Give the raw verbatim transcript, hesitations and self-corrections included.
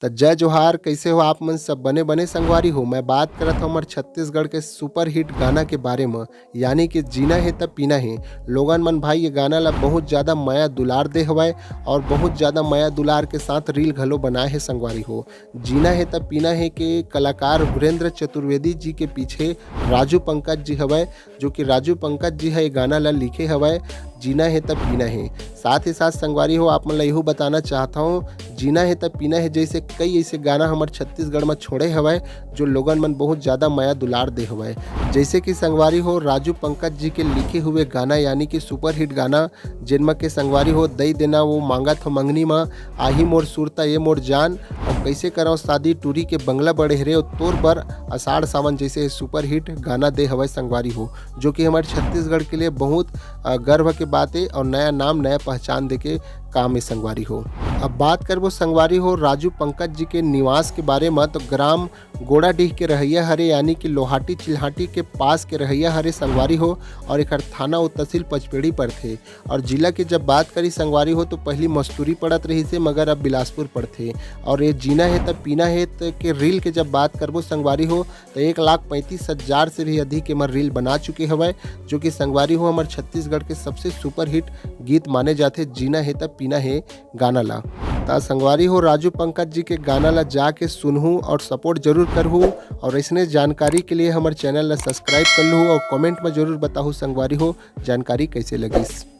जय जोहार, कैसे हो आप मन सब? बने बने संगवारी हो। मैं बात करत हूँ हमर छत्तीसगढ़ के सुपरहिट गाना के बारे में, यानी कि जीना हे त पीना हे। लोगन मन भाई ये गाना ला बहुत ज़्यादा मया दुलार दे हवय और बहुत ज़्यादा मया दुलार के साथ रील घलो बनाए हे संगवारी हो। जीना हे त पीना हे के कलाकार वीरेंद्र चतुर्वेदी जी के पीछे राजू पंकज जी हवय, जो कि राजू पंकज जी ह ये गाना ला लिखे हवय, जीना हे त पीना हे। साथ ही साथ संगवारी हो, आप मन ला यहू बताना चाहत हूँ, जीना हे त पीना हे जैसे कई ऐसे गाना हमर छत्तीसगढ़ में छोड़े हवय, जो लोगन मन बहुत ज़्यादा मया दुलार दे हवय। जैसे कि संगवारी हो, राजू पंकज जी के लिखे हुए गाना, यानी कि सुपरहिट गाना, जेनमा के संगवारी हो, दई देना वो मांगत हो मंगनी मा, आही मोर सुरता ये मोर जान, और कैसे करव शादी टूरी के बंगला बड़े हरे, और तोर बर आषाढ़ सावन जैसे सुपरहिट गाना दे हवय संगवारी हो, जो कि हमारे छत्तीसगढ़ के लिए बहुत, अ, गर्व के बात है और नया नाम, नया पहचान दे के काम है संगवारी हो। अब बात करबो संगवारी हो राजू पंकज जी के निवास के बारे में, तो ग्राम गोड़ाडीह के रहइया हरे, यानी कि लोहाटी चिल्हाटी के पास के रहइया हरे संगवारी हो, और एकर थाना और तहसील पचपेड़ी पड़थे। और जिला के जब बात करी संगवारी हो, तो पहली मस्तूरी पड़त रहिसे, मगर अब बिलासपुर पड़थे। और ये जीना हे त पीना हे त के रील के जब बात करबो संगवारी हो, तो एक लाख पैंतीस हजार से भी अधिक एमन रील बना चुके हवय, जो कि संगवारी हो हमर छत्तीसगढ़ के सबसे सुपरहिट गीत माने जाथे जीना हे त पीना हे गाना ला। त संगवारी हो, राजू पंकज जी के गाना ला जाके सुनहू और सपोर्ट जरूर करहू। और ऐसने जानकारी के लिए हमर चैनल ला सब्सक्राइब कर लहू और कमेंट में जरूर बताहू संगवारी हो, जानकारी कैसे लगिस।